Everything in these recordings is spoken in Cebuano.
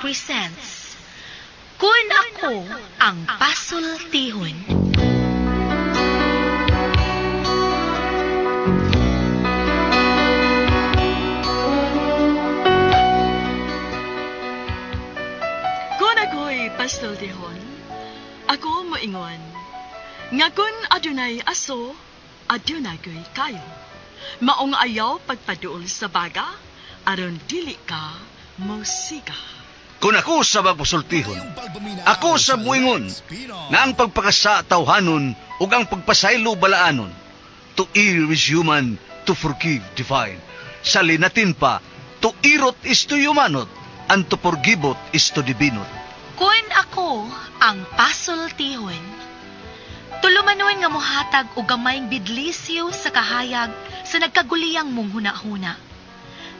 presents Kun Ako Ang Pasultihon. Kung ako'y pasultihon, ako moingon, nga kun adunay aso, adunay ko'y kayo. Maong ayaw pagpaduol sa baga, aron dili ka mosiga. Kung ako sa magpasultihon, ako sa buingon, na ang pagpakasa tawhanon ug ang pagpasaylo balaanon. To err is human, to forgive divine. Sa linatin pa, to irot is to humanot, and to forgivot is to divinot. Kun ako ang pasultihon. Tulumanon nga mohatag og gamayng bidlisyo sa kahayag sa nagkaguliyang mong hunahuna.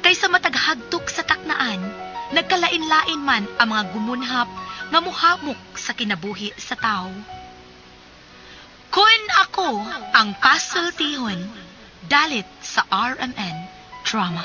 Kaysa mataghagtok sa taknaan, nagkalain-lain man ang mga gumunhap nga muhamok sa kinabuhi sa tao. Kun ako ang pasultihon, dalit sa RMN Drama.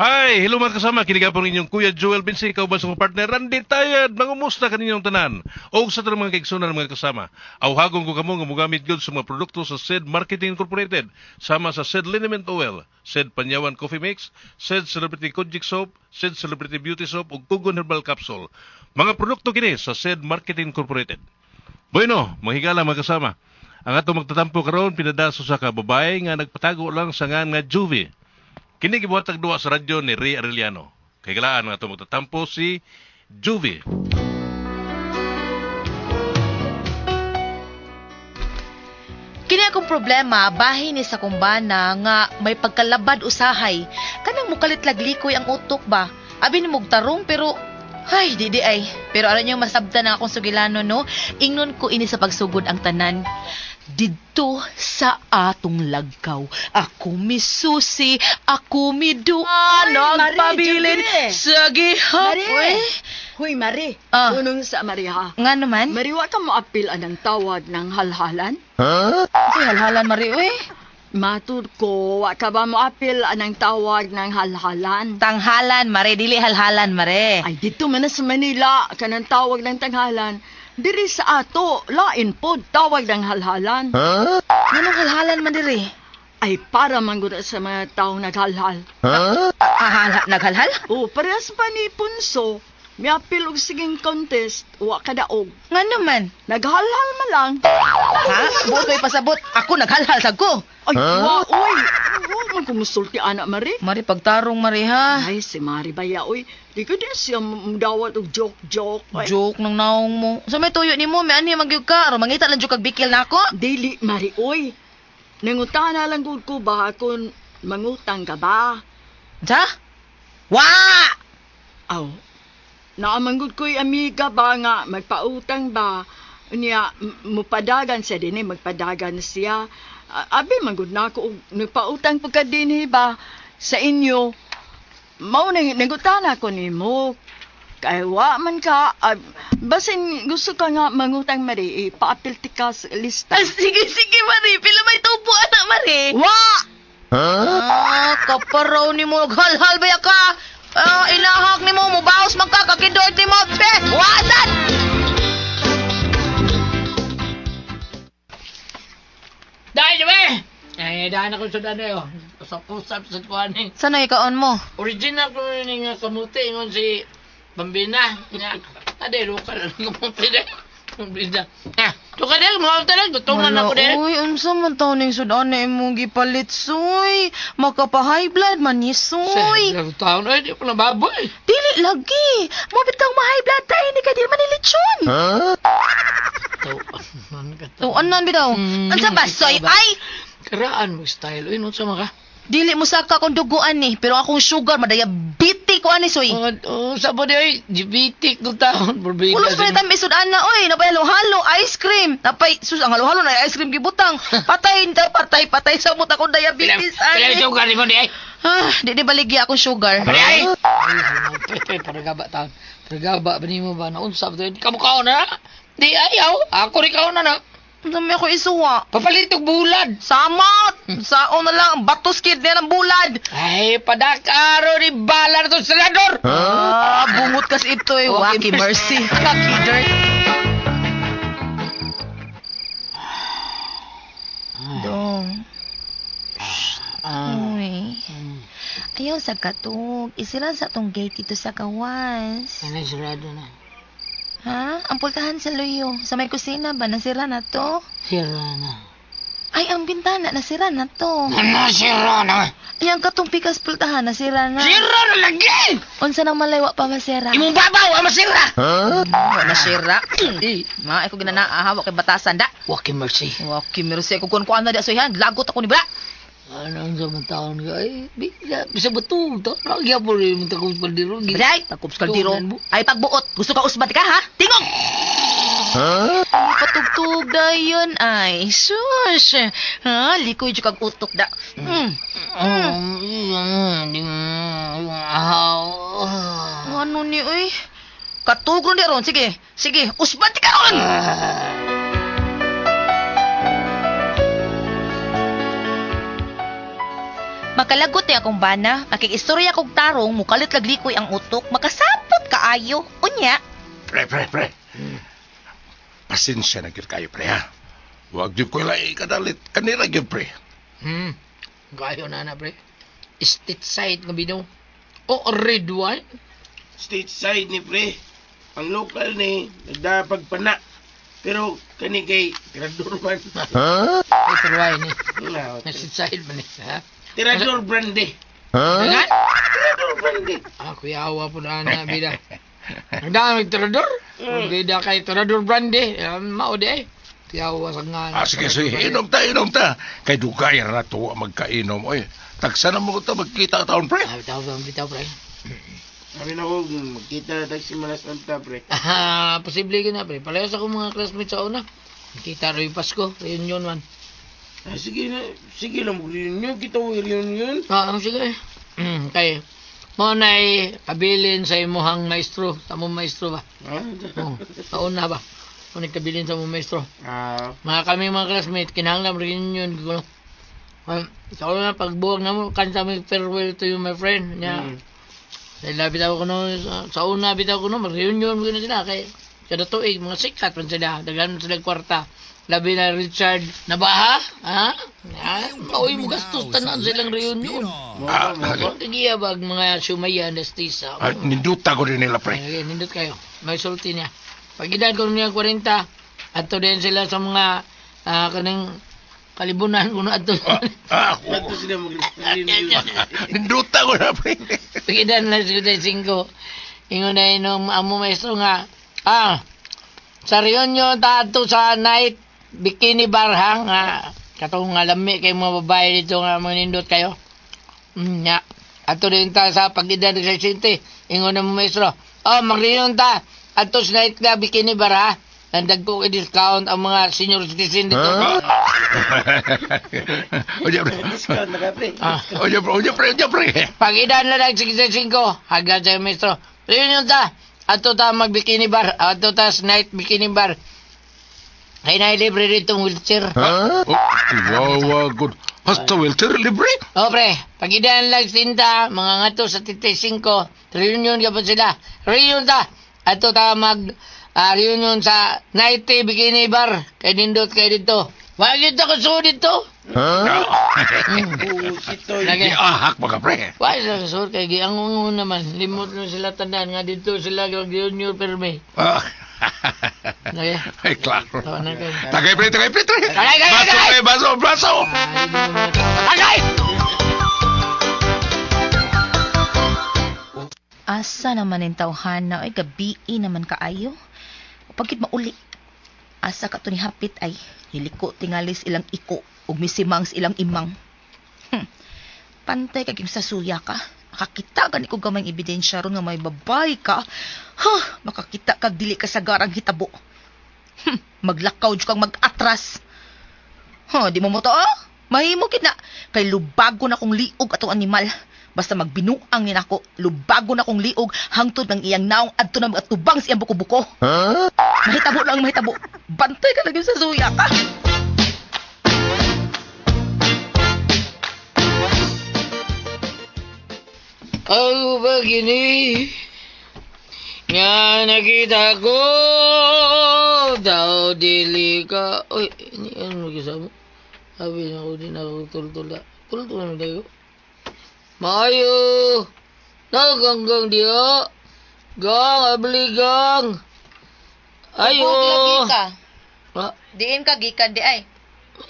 Hi, hello mga kasama. Kini gapon inyong Kuya Joel Binsi, kauban sa akong partner Randy Tayad. Mangumusta kaninyong tanan? O sa tanang mga kaigsunan mga kasama. Awhagon ko kamo nga mogamit gyud sa mga produkto sa SED Marketing Incorporated, sama sa SED Liniment Oil, SED Panyawan Coffee Mix, SED Celebrity Kojic Soap, SED Celebrity Beauty Soap ug Kugon Herbal Capsule. Mga produkto kini sa SED Marketing Incorporated. Bueno, mahigala mga kasama. Ang atong magtatampo karon pinadaso sa ka babae nga nagpatago lang sa ngan nga Juvie. Kini gibuhatag duwa sa radyo ni Ray Arellano. Kay galaan nga atong magtatampo si Juvie. Kini akong problema bahin ni sa kumbana nga may pagkalabad usahay. Kanang mukalit laglikoy ang utok ba? Abi ni tarong pero ay di di ay. Pero aron niyo masabtan ang akong sugilano no. Ingnon ko ini sa pagsugod ang tanan. Didto sa atong lagkaw. Ako misusi, ako midua, nagpabilin Mari, sa gihapon. Mari! Huy, Mari. Ah. Unong sa Mari ha. Nga naman? Mari, wa ka moapil anang tawag ng halhalan? Uy, halhalan Mari, uy. Matud ko, wa ka ba moapil anang tawag ng halhalan? Tanghalan, Mari. Dili halhalan, Mari. Ay, dito man na sa Manila, kanang tawag ng tanghalan. Diri sa ato, lain po, tawag ng halhalan. Nganong halhalan man diri? Ay, para manggura sa mga taong naghalhal. Ah, naghalhal? O, parehas pa ni Punso. Miapil og siging contest, wa kadaog. Nga naman. Naghalhal man lang. Ha? Buot ko'y pasabot. Ako naghalhal sag ko. Ay, wa, oy. Wa man kumusulti anak Mari. Mari pagtarong Mari ha. Ay, si Mari baya, oy. Di ko din siya mudawat og joke-joke. Ay, Joke nang naong mo. Sa may tuyo nimo, may anhi magyug ka. Aron mangita lang jud kag bikil nako. Dili, Mari, oy. Nangutana lang gud ko ba kung mangutang ka ba? Sa? Wa! Aw. Naamanggod ko'y amiga ba nga magpautang ba? Niya, mupadagan siya din eh, magpadagan siya. Abi, manggod na ako, og nagpautang pa ka din eh ba sa inyo. Mao nang nangutana ko nimo. Kay wa man ka, basin gusto ka nga mangutang Mari, ipaapil ti ka sa lista. Ah, sige, sige Mari. Pila may tubo anak Mari. Wa! Ah, kaparaw ni mo. Naghalhal ba ya ka? Ah, inahak ni mo. Mubaos man ka. Kakidoy ni mo. Pe! Wasan! Dahil di ba? Ay, dahil ako sa dano yo. Usap-usap sa kuan eh. Sana ikaon mo? Original ko ni nga kamuti ingon si Bambina. Nga, ade lokal ang kamuti de. Bambina. Ah, tuka dahil mga talaga gutuman ako dahil. Uy, unsa man taon ning sudan na imong gipalit soy. Makapa-high blood man ni soy. Sa taon ay di ko na baboy. Dili lagi. Mo bitaw ma-high blood tayo ni kay dili man ni lechon. Tuan ka to. Tuanan bitaw. Unsa ba soy? ikaw ba? Ay, Karaan mo style. Uy, unsa man ka? dili mo saka kung duguan ni, pero akong sugar madayabiti ko ani soy. Oh, oh, sa ba di ay diabetic to taon. Burbida. Ulos pa ni tayo isudan na, oy, napay halo-halo, ice cream. Napay, sus, ang halo-halo na ice cream gibutang. Patay, patay, patay sa mot akong diabetes. Pila ani. sugar ni mo di ay. Ah, di di baligya akong sugar. Pare ay. Ay, paragaba taon. Paragaba ba nimo ba naunsa ba to? Kamukhaon na. Di ayaw, ako rin kao na na. Ang dami ako isuwa. Papalit og bulad. Samot! Sao na lang, ang batos kid niya ng bulad. Ay, padakaro ni balar to senador. Ah, bungot kasi ito eh. Wacky Wacky mercy. Wacky dirt. Dong. Uy. Ayaw sa katog. Isira sa tong gate dito sa kawas. Ano, sarado na. Ha? Ang pultahan sa luyo. Sa may kusina ba? Nasira na to? Sira na. Ay, ang bintana. Nasira na to. Ano, sira na? Ay, ang katong pikas pultahan. Nasira na. Sira na lagi! Unsa nang malaywa pa masira? Imong babaw, ang masira! Wa na sira. Ma, ako ginana hawak kay batasan da. Wacky mercy. Waki mercy ko kun kuan na di asoy-han. Lagot ako ni bra. Ano ang sa mga taon ka? Ay, bisa, bisa betul to. Nagya po rin yung takot kaldero. Biday, takop sa kaldero. Ay pagbuot. Gusto ka usbat ka ha? Tingog. Huh? Patugtug dayon ay. Shush. Ha, likoy jud kag utok da. Mm. Ano ni oy? Katugron di ron. Sige, sige. Usbat ka ron. Makalagot ni akong bana, makikistorya kog tarong, mukalit laglikoy ang utok, makasapot kaayo. Unya, Pre, pre, pre. Pasensya na gyud kayo, pre, ha? Huwag gyud ko ilay kadalit. Kanira gyud, pre. Gayo na na, pre. State side nga binaw. O red wine. Stateside ni pre. Ang local ni nagdapagpana. Pero kani kay tirador man. Ay, pero wine eh. Na, State side man eh. Ha? Tirador brandy. Nga? Tirador brandy. Ah, kuya awa po na na, bida. Ang dami tirador. Bida kay tirador brandy. Mao di eh. Kuya awa sa nga. Ah, sige, sige. Inom ta, inom ta. Kay dugay ra na tuwa magkainom. Oy, tagsa na mo ta magkita taon, pre. Ah, bitaw, bitaw, bitaw, pre. Sabi na ko magkita na tag si Malas Santa pre. Ah, posible ka na, pre. Parehas ako mga classmates sa una. Kita rin yung Pasko, reunion man. Ah, sige na, sige lang mag-reunion. Kita ko reunion. Ah, ang sige. Kay, mo na kabilin sa imuhang maestro. Sa mong maestro ba? Ah, Oo, sa una ba? Mo nagkabilin sa mong maestro. ah, Mga kami mga classmate, kinahanglan reunion ko. Sa una, pagbuwag na mo, kanta may farewell to you, my friend. Nya, Dahil bitaw ko no, sa una bitaw ko no, mag-reunion ko na sila. Kay, kada tuig, mga sikat man sila. Daghan man sila kwarta. Labi na Richard Nabaha, ha? Ha? Maoy mo gastos tanan silang reunion. Ah, Kung tigiya bag mga sumaya na stisa. ah, ninduta ko din nila, pre. Ay, nindot kayo. May sulti niya. Pag edad ko niya 40, ato din sila sa mga kaning kalibunan ko na ato. Ah, Ato sila mag-reunion. ninduta ko na, pre. Pag edad na 55, ingon na inom amo maestro nga, sa reunion ta ato sa night bikini bar ha, nga katong nga lami kay mga babae dito nga mga nindot kayo. Nya. Ato din ta sa pag-edad sa 60, ingon na mo maestro, oh, mag-reunion ta ato sa night club bikini bar ha. Nandag ko i-discount ang mga senior citizen dito. Oye, pre. Discount na ka pre. Ah. Oye, pre, oye, pre, oye, pre. Pag edad na lang 65, hanggang sa maestro. Reunion ta. Ato ta mag-bikini bar. Ato ta sa night bikini bar. Kay na libre dito ang wheelchair. Oh, wow, good. Hasta wheelchair libre. O pre, pag edad lang tinta, mga ngato sa 35, reunion ka pa sila. Reunion ta. Ato ta mag reunion sa night bikini bar. Kay nindot kay dito. Wag yun ta kusuod dito. Oo, si Toy. Lagi. Ahak mga pre. Why sa kusod kay giangungo naman. Limot na sila tanan nga dito sila reunion perme. Ah. Lagi. Ay, klaro. Tawa na kayo. Tagay, pre, tagay, pre, tagay. Tagay, tagay, Baso, tagay! pre, baso, baso. Agay! Asa naman ang tawhana ay gabii naman kaayo. Pagkit mauli. Asa ka to ni hapit ay niliko tingalis ilang iko ug misimangs ilang imang. Pantay kag sa suya ka. Makakita gani ko gamay ebidensya ron nga may babay ka. Huh, makakita kag dili ka sa garang hitabo. Maglakaw jud kang mag-atras. Huh, di mo mo to, oh? Mahimo gid na kay lubago na kong liog atong animal. Basta magbinuang ni nako, lubago na kong liog hangtod ng iyang naong adto na magatubang sa iyang buko-buko. Mahitabo lang mahitabo. Bantay ka lagi sa suya ka. Ang pag-ini nga nakita ko daw dili ka. Uy, ini ano mag-isama? Sabi na ko din ako tultula. Tultula na tayo. Maayo! Naganggang diha! Gang, abli gang! Ayo! Hubog lagi ka. Ah, Diin ka gikan di ay.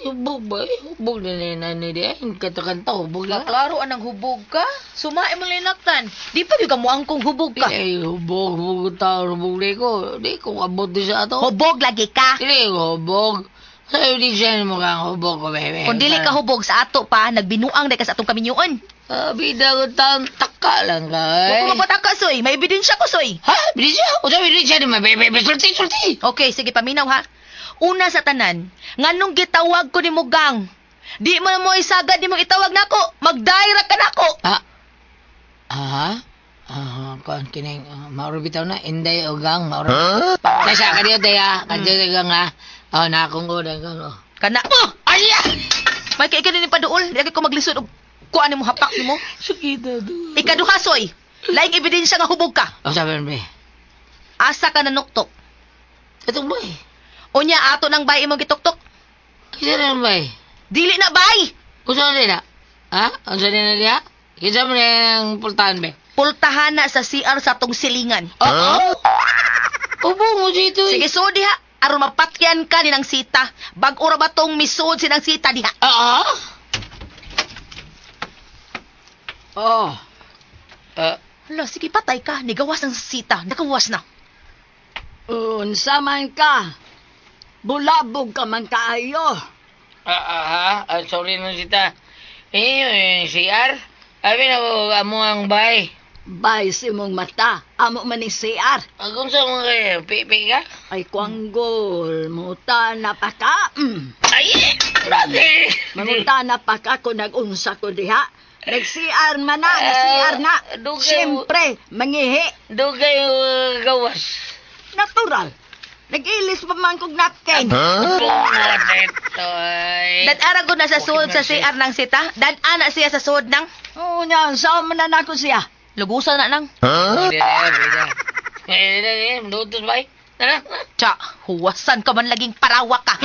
hubog ba? Eh, hubog na na na di ay. Katakanta, hubog na. Klaro anang hubog ka. Sumae mo linaktan. Di pa gyud ka muangkong hubog ka. Ay, hubog, hubog tao, hubog di ko. Di ko kabot di sa ato. Hubog lagi ka. Dili ko hubog. Sa di siya mo kang hubog ko, bebe. Kung dili ka hubog sa ato pa, nagbinuang dahil ka sa atong kaminyoon. Ah, bida ko taon, taka lang ka, Huwag eh. ko mapataka, Soy. May ebidensya ko, Soy. Ha? Bida siya? O sabi, bida siya di ma, bebe, bebe, sulti, sulti. Okay, sige, paminaw ha. Una sa tanan, nganong gitawag ko ni Mugang? Di mo na mo isagad, di mo itawag nako. Magdaira ka nako. Ah, aha? Ah, kuan kining mauro bitaw na inday o gang mauro. Huh? Kaysa kadiyo daya, kadiyo gang ha. Oh, na akong ko gang oh. Kana mo. Ay! May kay ni paduol, di ko maglisod og kuan nimo hapak nimo. Sakita do. Ikaduha, Soy. Laing ebidensya nga hubog ka. Oh, sabi be. Asa ka nanuktok. Itong boy. Unya ato nang bay imong gituktok. Kinsa na bay? Dili na bay. Unsa na na? Ha? Unsa na na diha? Kinsa man ang pultahan be? Pultahan na sa CR sa atong silingan. Oh, Ubo mo dito. Sige, so diha. Aron mapatyan ka ni ng sita. Bag-o ra ba tong misuod sinang sita diha? Oo. Oh, Ah, Hala, sige patay ka. Nigawas ng sita. Nakawas na. unsa man ka. Bulabog ka man kaayo. ah, ah, ha? Ah, sorry nung sita. Eh, yung CR. Abi na ko amo ang bay. Bay si mong mata, amo man ni CR. Kung sa mga kayo, pipi ka? Ay kwanggol, muta na pa ka. Ay! Grabe! Manguta na pa ka kung nag-unsa ko diha. Nag-CR man na, nag-CR na. Ah, dugay- Siyempre, mangihi. Dugay gawas. Natural. Nag-ilis pa man kog napkin. Bungot ito ay. Dan-ara gud na sa suod sa CR ng sita. Dan-ana siya sa suod ng Oo niya, saan man na nako siya? lugusan na nang. Huh? Eh, lutos bay. Tara. Tsa, huwasan ka man laging parawa ka.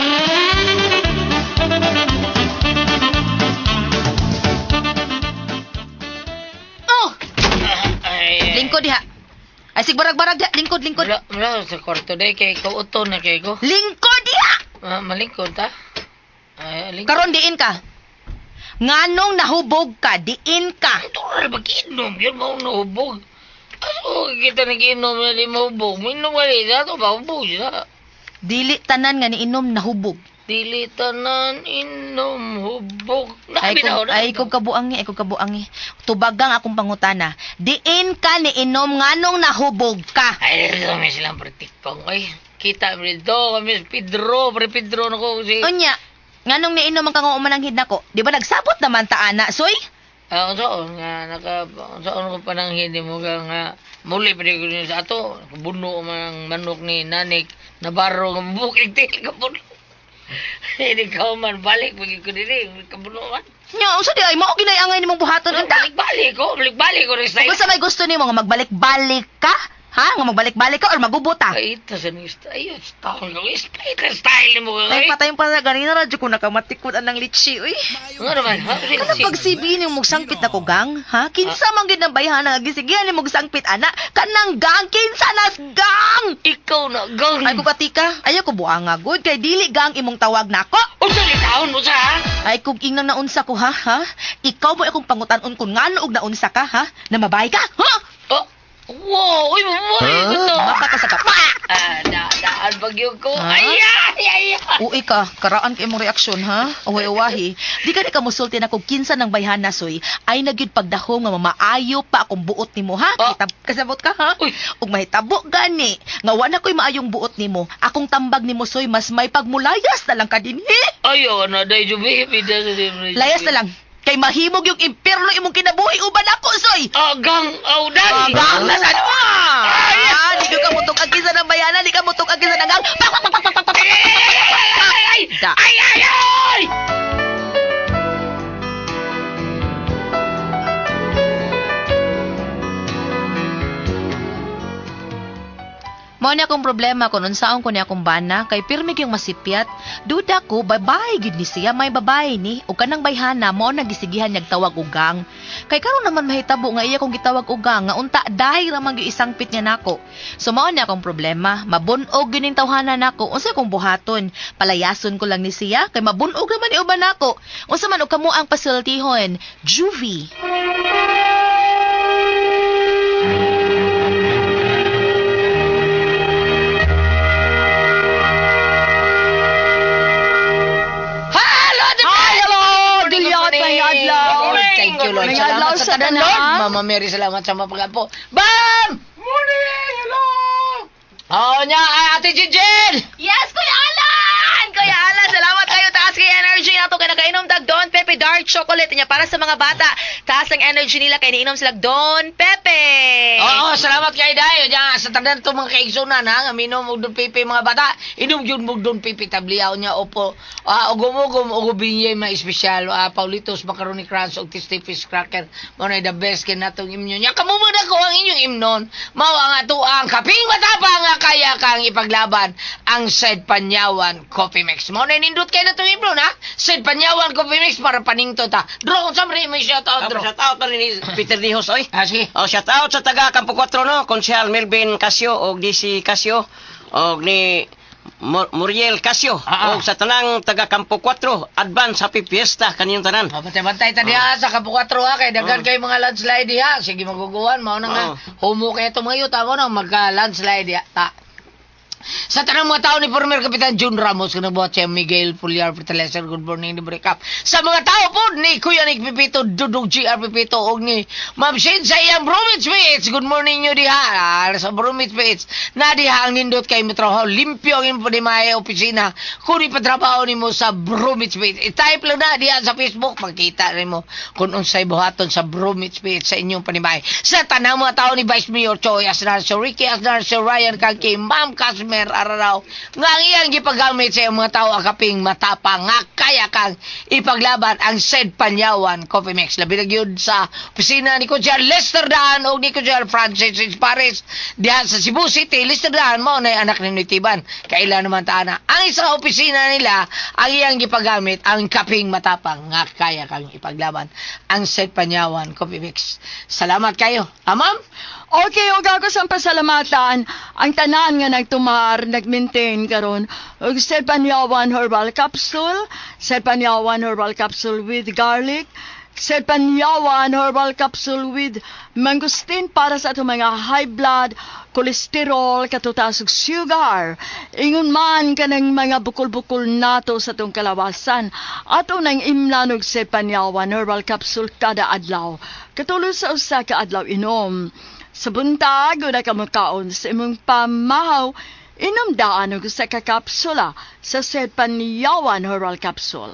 Oh, Ay. lingkod diha. Ay sig barag-barag diha, lingkod lingkod. Wala, wala sa kwarto day kay ko uto na kay ko. Lingkod diha. Ah, malingkod ta. Ay, lingkod. Karon diin ka. Nganong nahubog ka, diin ka. Tural ba kinom? Yun mo nahubog. Aso kita nagiinom na di mahubog. Minom ka rin. Ato ba hubog siya? Dili tanan nga niinom nahubog. Dili tanan inom hubog. Ay Nabi kung na, ay kung kabuangi, ay kung kabuangi. Tubagang akong pangutana. Diin ka niinom nganong nahubog ka. Ay, kami silang pratikong. Ay, kita mo dito. Kami si Pedro. Pre Pedro na ko si... Unya, nganong niinom ang kango mananghid nako? Di ba nagsabot naman ta ana, soy? Ah, unsaon nga naka unsaon ko pananghin mo ka nga muli pa ko niya sa ato buno man ang manok ni Nanik Navarro nga bukig ti kapuno. Hindi ka man balik pag ko diri kapuno man. Nya, unsa di ay mao ginay angay nimong buhaton unta? Balik-balik ko, balik-balik ko rin Kung sa may gusto nimo nga magbalik-balik ka, ha? Nga magbalik-balik ka or magubuta? Ay, ito sa ni style, style ko, style, style mo ka. Ay, patayin pa na ganina radyo ko nakamatikod anang litchi, uy. Nga naman, ha? Ano pagsibi ni mong sangpit na ko gang? Ha? Kinsa man gid nang bayhana nga gisigihan ni mong sangpit ana? Kanang gang kinsa nas gang? Ikaw na gang. Ay ko katika, ayaw ko buanga gud kay dili gang imong tawag nako. Unsa ni taon mo sa ha? Ay kung ingnan naunsa ko ha, ha? Ikaw mo akong pangutanon kung ngano og naunsa ka ha? Namabay ka? Ha? Oh, wow, uy, mabuhay ko to. Maka ka sa kapa. Ah, da, daan bagyo ko. Ha? Ay, ay, ay, ay. Uy ka, karaan kay imong reaksyon ha? Uwi-uwahi. Di ka ni ka musulti na kung kinsa ng bayhana soy ay nagyud pagdahom nga mamaayo pa akong buot nimo ha? Oh. Kitab kasabot ka ha? Uy. Ug mahitabo gani nga wa na ko'y maayong buot nimo. Akong tambag nimo soy mas may pagmulayas na lang ka dinhi. Ayaw na, day, jubi, bida sa di- Layas na lang. Kay mahimog yung impierno imong kinabuhi uban ako, soy. Agang awdan. Agang na sa Ah, di ka mutok ang kisa ng bayana, di ka mutok ang kisa ng gang. Pak, pak, pak, pak, pak, pak, pak, pak, pak, Ay! Da. Ay, ay, ay! Mao ni akong problema kung unsaon ko ni akong bana kay pirmi gyung masipyat. Duda ko babae gid ni siya, may babae ni ug kanang bayhana mao na gisigihan niyag tawag og gang. Kay karon naman mahitabo nga iya kong gitawag og gang nga unta dahi ra man gyud isangpit niya nako. So mao ni akong problema, mabunog gyud ning tawhana nako. Unsa akong buhaton? Palayason ko lang ni siya kay mabunog ra man ni uban nako. Unsa man og kamo ang pasultihon? Juvie. Hello, the Hi, hello, Dilyot, may adlaw. Thank you, Lord. May Salamat adlaw sa sa tanan, tanan. Lord. Mama Mary, salamat sa mga pag-apo. Bam! Morning! Hello! Oo niya, ay, Ate Jijel! Yes, Kuya Alan! Kuya Alan, salamat kayo. Taas kay energy nato kay nakainom tag Don Pepe Dark Chocolate niya para sa mga bata. Taas ang energy nila kay niinom sila Don Pepe. Oo, salamat kay Dayo. Diyan, sa tanan to mga kaigsunan, ha? Nga minom og Don Pepe mga bata. Inom yun og Don Pepe tabliaw niya. Opo. Ah, ugum-ugum, ugubinyay mga espesyal. Ah, Paulitos, Macaroni Crunch, og Tasty Fish Cracker. Mao na the best kay natong imnon niya. Kamo man ako ang inyong imnon. Mao ang ato ang kaping matapang nga kaya kang ipaglaban ang Said Panyawan Coffee Mix. Mao na nindot kay natong imnon, ha? Said Panyawan Coffee Mix para paningto ta. Draw, kung sa may shout out, draw. Shout out pa rin ni Peter Dihos oy. Ah, sige. Oh, shout out sa taga Campo 4 no, Konsehal Melvin Casio og DC Casio og ni Muriel Casio Ah, ah. og sa tanang taga Campo 4, advance happy fiesta kaniyong tanan. Oh, bantay-bantay ta diha sa Kampo 4 ha kay daghan Oh. kay mga landslide diha. Sige maguguwan mao na nga. Oh. Humo kay itong mga yuta mo na magka landslide diha ta. Sa tanang mga tao ni former Kapitan June Ramos, kinabuhat siya Miguel Puliar Fertilizer, good morning, ni Cup. Sa mga tao po ni Kuya Nick Pipito, Dudong GR Pipito, og ni Ma'am Shane sa iyang Bromwich Beach. Good morning nyo diha. Ah, sa Bromwich Beach. Na diha ang nindot kay Metro Hall. Limpyo ang imong may opisina. Kung ipatrabaho nimo sa Bromwich Beach. I-type lang na diha sa Facebook. Makita nimo kung unsay buhaton sa Bromwich Beach sa inyong panimay. Sa tanang mga tao ni Vice Mayor Choi Asnar, Sir Ricky Asnar, Sir Ryan kag kay Ma'am Casmer Araraw nga ang iyang gipagamit sa iyang mga tao ang kaping matapang nga kaya kang ipaglaban ang said Panyawan Coffee Mix. Labi na gyud sa opisina ni Kuya Lester Daan o ni Kuya Francis Pares diha sa Cebu City. Lester Daan mao na anak ni Tiban. Kaila naman taana. Ang isang opisina nila ang iyang gipagamit ang kaping matapang nga kaya kang ipaglaban ang said Panyawan Coffee Mix. Salamat kayo. Ah, ma'am? Okay, og ako sa pasalamatan ang tanan nga nagtumar, nagmaintain karon og Serpanyawan Herbal Capsule, Serpanyawan Herbal Capsule with garlic, Serpanyawan Herbal Capsule with mangosteen para sa atong mga high blood, cholesterol, katutaas ug sugar. Ingon man kanang mga bukol-bukol nato sa atong kalawasan. Ato nang imlan og Serpanyawan Herbal Capsule kada adlaw. Katulo sa usa ka adlaw inom. Sa buntag, una ka mukaon sa imong pamahaw, inom daan og usa ka kapsula sa Serpanyawan Herbal Capsule.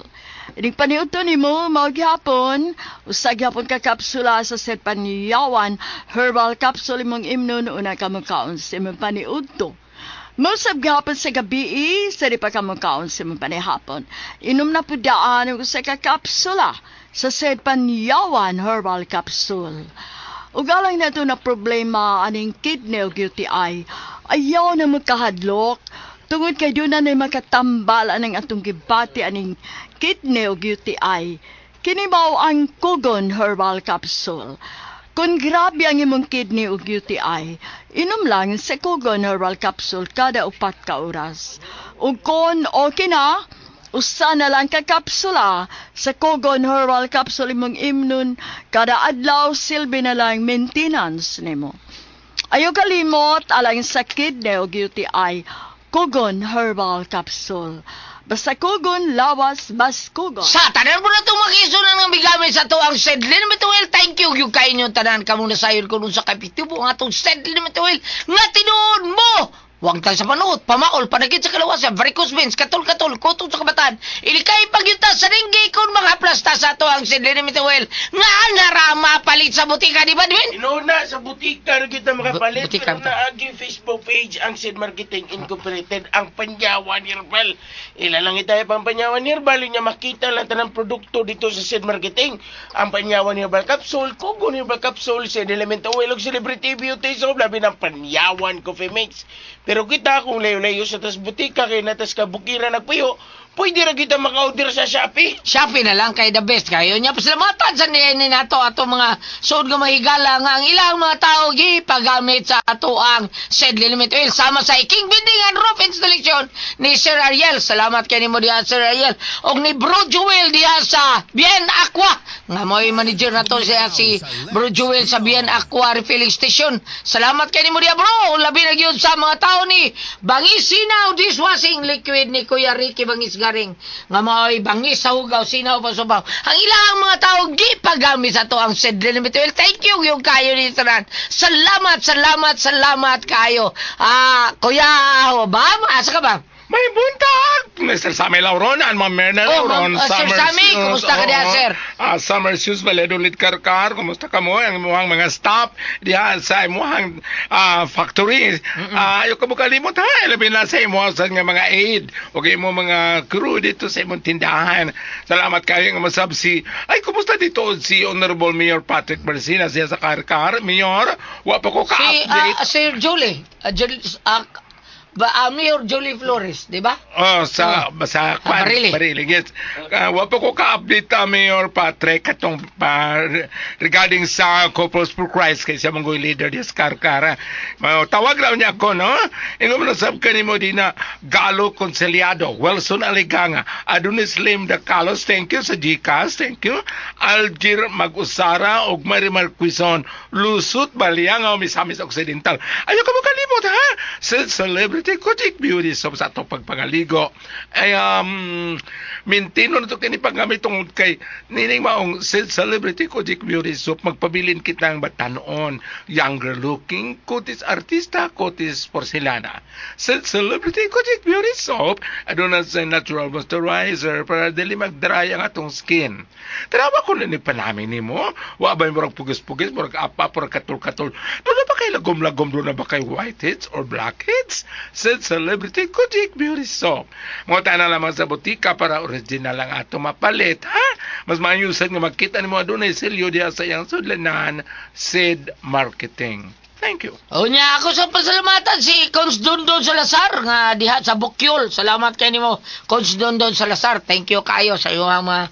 Inig paniudto nimo mao gihapon, usa gihapon ka kapsula sa Serpanyawan Herbal Capsule imong imnon una ka mukaon sa imong paniudto. Mosab gihapon sa gabi, sa di pa ka mukaon sa imong panihapon. Inom na pud daan og usa ka kapsula sa Serpanyawan Herbal Capsule. Ugalang na na problema aning kidney o UTI. Ayaw na magkahadlok. Tungod kay doon na makatambal anang atong gibati aning kidney o UTI. Kini mao ang Kugon Herbal Capsule. Kung grabe ang imong kidney o UTI, inom lang sa Kugon Herbal Capsule kada 4 ka oras. Ug kung okay na, usa na lang ka kapsula sa Kogon Herbal Capsule imong imnon kada adlaw silbi na lang maintenance nimo. Ayaw kalimot alang sa kidney o UTI, Kogon Herbal Capsule. Basta Kogon, lawas, bas Kogon. Sa tanan mo na itong makisunan ng bigamit sa to ang Sedlin Mituel. Thank you. Yung kayo nyo tanan ka muna sayon kung sa kapitubo nga itong Sedlin Mituel nga tinuod mo. Huwag tayo sa panuot, pamaol, panagit sa kalawasan, varicose veins, katol-katol, kutong sa kabataan. Ilikay pagyuta sa ringgi kung mga haplas. Basta sa ato ang Sid Limited Oil nga nara mapalit sa butika, di ba, Dwin? Inuna sa butika ra kita makapalit Butika pero ba? naagi Facebook page ang Sid Marketing Incorporated ang Panyawan Herbal. Ila lang itayo pang Panyawan Herbal nya makita lang tanang produkto dito sa Sid Marketing. Ang Panyawan Herbal Capsule, Kugon Herbal Capsule, Sid Element Oil ug Celebrity Beauty Soap labi ng Panyawan Coffee Mix. Pero kita kung layo-layo sa tas butika kay natas ka bukira nagpuyo, pwede ra kita maka-order sa Shopee. Shopee na lang kay the best kayo niya. Pasalamatan sa ni nato ato mga suod nga mahigala nga ang ilang mga tao gipagamit sa ato ang Sid Limit Oil sama sa King Building and Roof Installation ni Sir Ariel. Salamat kay nimo diha Sir Ariel og ni Bro Joel diha sa Bien Aqua nga mo'y manager nato siya si Bro Joel sa Bien Aqua Refilling Station. Salamat kay nimo diha bro. Labi na gyud sa mga tao ni Bangis Sinaw Dishwashing Liquid ni Kuya Ricky Bangis Garing nga mao'y bangis sa hugaw sinaw pa subaw. Ang ilang mga tao gipagamit sa to ang Sid Limited Oil. Thank you yung kayo ni tanan. Salamat, salamat, salamat kayo. Ah, Kuya ba? Asa ka ba? May buntag! Mr. Sammy Lauron and Ma'am Myrna Oh, Lauron. ma'am, Sir Summer Sammy, Shoes. kumusta ka diha, Oo. sir? Summer Shoes, Valladolid Karkar. Kumusta ka mo? Ang imuhang mga staff diha sa imuhang factory. Ayaw ka mo kalimot ha. Labi na sa imuhang sa nga mga aid. O kay imong mga crew dito sa imong tindahan. Salamat kayo nga masab si... Ay, kumusta dito si Honorable Mayor Patrick Barcina siya sa Karkar. Mayor, wa pa ko Si ka-update. Sir Julie, Mayor Julie Flores, di ba? Oh, sa sa kwan, Barili. Barili, yes. Wa pa ko ka-update Mayor Patrick katong regarding sa Couples for Christ kay siya manggoy leader di sa Karkara. Tawag raw niya ako, no? Ingon mo sab kanimo di na Galo Conciliado, Wilson Aliganga, Adonis Lim de Carlos, thank you sa GCash, thank you. Algir Mag-usara ug Marimar Quizon, Lusot Balianga, Misamis Occidental. Ayaw ka mo kalimot ha? Sa Celebrity Kojic Beauty Soap sa atong pagpangaligo. Ay mintino na to kini paggamit tungod kay nining maong sa Celebrity Kojic Beauty Soap magpabilin kitang batanon, younger looking, kutis artista, kutis porcelana. Sa Celebrity Kojic Beauty Soap, aduna sa natural moisturizer para dili mag-dry ang atong skin. Tanawa ko na ni panami nimo, wa ba murag pugis-pugis, murag apa, murag katul-katul. Doon na ba kay lagom-lagom, doon na ba kay whiteheads or blackheads? Sa Celebrity Kojic Beauty Soap. Mga na lamang sa butika para original ang ato mapalit, ha? Mas maayusan nga magkita nimo adunay selyo diha sa iyang sudlanan, Sid Marketing. Thank you. Unya ako sa pasalamatan si Cons Dondon Salazar nga diha sa Bukyol. Salamat kay nimo Cons Dondon Salazar. Thank you kayo sa iyong mga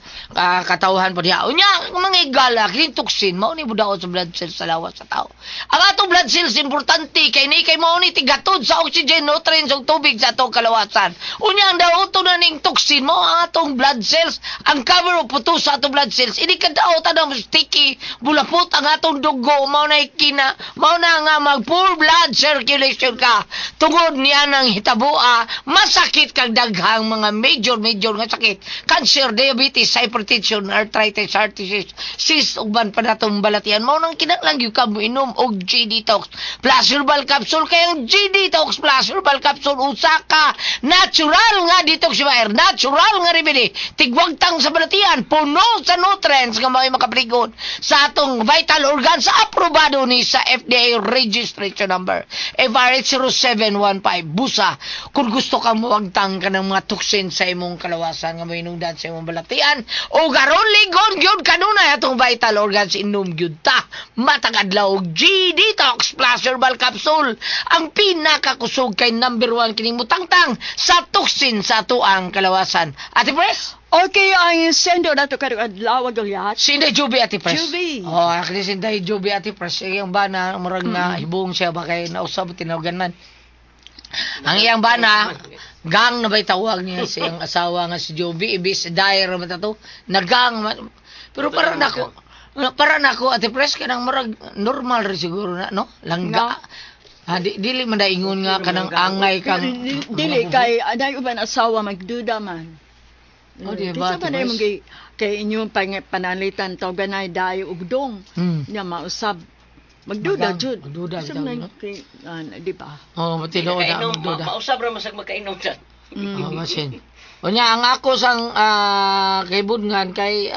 katawhan po diha. Unya ang mga igala kining toxin mao ni budaot sa blood cells sa lawas sa tao. Ang atong blood cells importante kay ni kay mao ni tigatod sa oxygen, nutrients ug tubig sa atong kalawasan. Unya ang daoton na ning toxin mao ang atong blood cells, ang cover o puto sa atong blood cells. Ini kadaot ang sticky, bulapot ang atong dugo mao na kina, mao na nga mag poor blood circulation ka. Tungod niya ng hitaboa, masakit kag daghang mga major major nga sakit. Cancer, diabetes, hypertension, arthritis, heart disease, cyst uban pa natong balatian. Mao nang kinahanglan gyud ka moinom og G Detox Plus Herbal Capsule kay ang G Detox Plus Herbal Capsule usa ka natural nga detoxifier, natural nga remedy. Tigwagtang sa balatian, puno sa nutrients nga mao'y makapligon sa atong vital organs, aprobado ni sa FDA registration number FRH 0715. Busa kung gusto ka moagtang ka ng mga toxin sa imong kalawasan nga mohinungdan sa imong balatian o garon ligon gyud kanunay atong vital organs, inom gyud ta matag adlaw og G Detox Plus Herbal Capsule, ang pinakakusog kay number 1 kining mutangtang sa toxin sa atoang kalawasan. Ate Pres? Okay, ang sendo na to karong adlaw Goliath. Sinday Juby, Ate Pres. Juby. Oh, actually Sinday Juby, Ate Pres. Iyang bana murag na hibong siya ba kay nausab tinawagan man. Ang iyang bana gang na ba'y tawag niya sa iyang asawa nga si Joby, ibis dire man to. Nagang man. Pero para nako Ate Pres kanang murag normal rin siguro na no? Langga. Ah, dili man daingon nga kanang angay kang Dili kay aday uban asawa magduda man. Oh, di ba, Kinsa man Ate ay Pres? mong kay inyong panalitan tawag ganay dayo ugdong. Nya mausab. Magduda Magang, jud. magduda, Kinsa bitaw, man no? kay di ba? Oh, tinuod na Makainom, magduda. mausab ra masag makainom sa. Oh, masin. Unya ang ako sang kaibudngan kay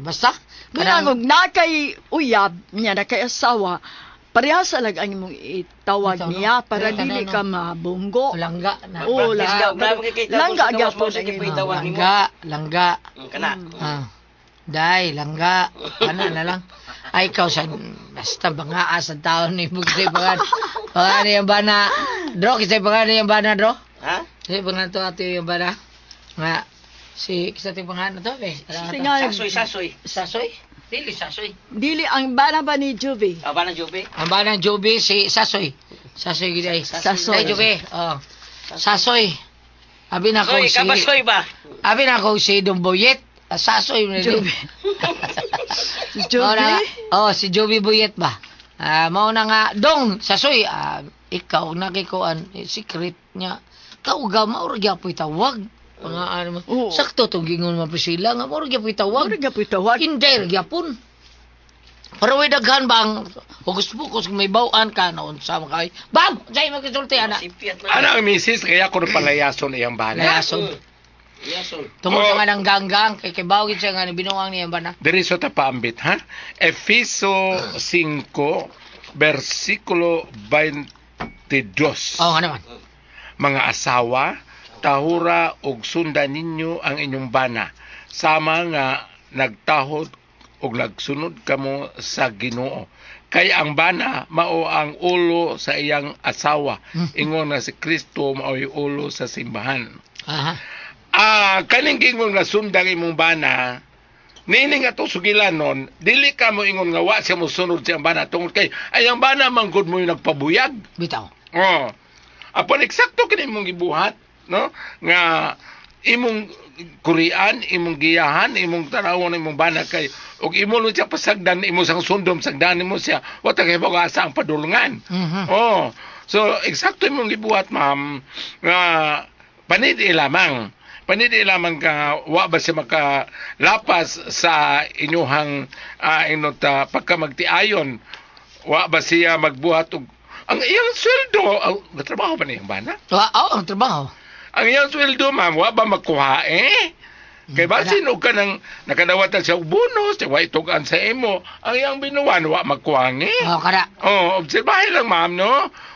basta Kanang og na kay uyab niya na kay asawa, parehasa lang ang imong itawag Itaw, no? niya para Dili, dili no? ka mabunggo. Langga na. Oo, Practice langga. daw. Grabe kay kita. Langga Kung sa gawas mo gyapon sa ang imo. gipitawag nimo. Langga, langga. Kana. Day, langga. Ana na lang. Ay, ikaw sa, basta bangaa sa taon ni Bugsay pangan. Pangan yung bana. Dro, kisay pangan yung bana, Dro. Ha? Kisay pangan to ato yung bana. Nga, si, kisay ting pangan na to, eh. Singa- Sasoy, sasoy. Sasoy? Dili, sasoy. Dili ang bana ba ni Juby? Aba na Juby. Ang bana Joby, si Sasoy. Sasoy, gid ay. Sasoy. Ay, Joby. Oh. Sasoy. Abi na ko Soy, si... kabasoy ba? Abi na ko si Don Boyet. Ah, Sasoy. Joby. Joby? Mao na, oh, si Joby Boyet ba? Ah, mao na nga dong sasoy, ikaw nakikuan secret niya. Kauga mao ra gyapoy tawag. Mga ano mo. Oo. Sakto tong gingon man Priscilla nga mao ra gyapoy tawag. Mura gyapon tawag. Hindi ra gyapon. Pero way daghan ba ang hugus pukos kung may bawaan ka na unsa man kay. Bam! Jay magkisulti ana. Sipiat na. Ana ang misis, kaya ko na palayason iyang bana. Layason. Yason. Tungod Oh. sa nga ng ganggang kay bawgit siya nga ni binuang niya ba na. Diri sa tapaambit, ha? Efeso 5, versikulo 22. Oh, nga naman. Mga asawa, tahura og sundan ninyo ang inyong bana. Sama nga nagtahod og nagsunod kamo sa Ginoo. Kay ang bana mao ang ulo sa iyang asawa. Ingon na si Kristo mao'y ulo sa simbahan. Aha. Kaning gingon nga sundang imong bana, niini nga to sugilan nun, dili ka mo ingon nga wa siya mosunod sa iyang bana tungod kay ay ang bana man gud mo yung nagpabuyag. Bitaw. Oh. Apan eksakto kini imong gibuhat, no? Nga imong kurian, imong giyahan, imong tanawon imong bana kay ug imo lang siya pasagdan, imo sang sundom sagdan nimo siya, wa ta kay asa ang padulngan. Mhm. Oh. So eksakto imong gibuhat, ma'am, nga panidi lamang. Panidi lamang ka wa ba siya makalapas sa inyuhang inot pagka magtiayon, wa ba siya magbuhat og ang iyang sweldo, ang trabaho ba niyang bana? Wa, oh, ang trabaho. Ang iyang sweldo, ma'am, wa ba makuha eh? Kay basin og kanang nakadawatan siya og bonus, wa itugan sa imo, ang iyang binuwan wa makuha eh. Oh, kada. Oh, obserbahin lang, ma'am, no?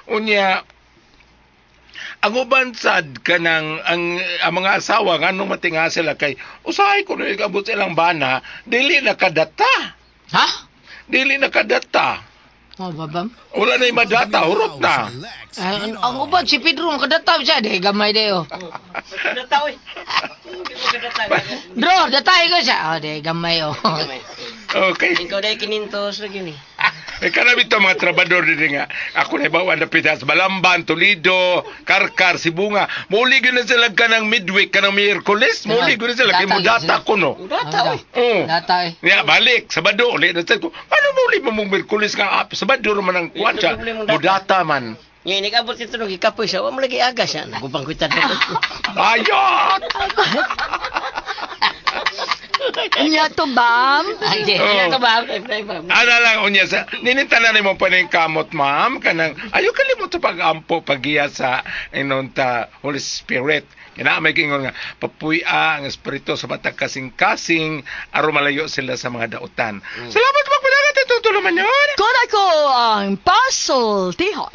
Unya, ang uban sad kanang ang mga asawa nganong matinga sila kay usahay kuno ikabot silang bana, dili nakadata. Ha? Dili nakadata. Oh, babam. Wala na yung madata, hurot na. Ang uban si Pedro ang kadata siya di gamay di oh. Kadata oy. Dro, datay ko siya. Oh, di gamay oh. Okay. Ikaw dai kinintos lagi ni. Eh, kanami ito mga trabador din nga. Ako na ibawan na pitas. Balamban, Toledo, Karkar, Sibunga. Muli gyud na sila kanang midweek, kanang Miyerkules. Muli gyud na sila. Kay mo data ko, no? Data oy. Oo. Data eh. Ya, balik. Sabado, ulit na sila ko. Ano muli mo mong Miyerkules nga? Sabado naman ang kuwan siya. Problema Mo mong data. data man. Nya inigabot ito nung gikapoy sa wa mo lagi aga siya. Nagubang ko tadto. Ayot! Unya to, Bam. Ay, di. Oh. Ano to ba? Ana lang unya sa ninintanan nimo pa ning kamot, ma'am, kanang ayo kalimot sa pag-ampo pagiya sa inonta Holy Spirit. Kina may kingon nga papuy-a ang espiritu sa matag kasing-kasing aron malayo sila sa mga dautan. Salamat magpadagat ito tuluman yun. Kora ko ang pasultihon.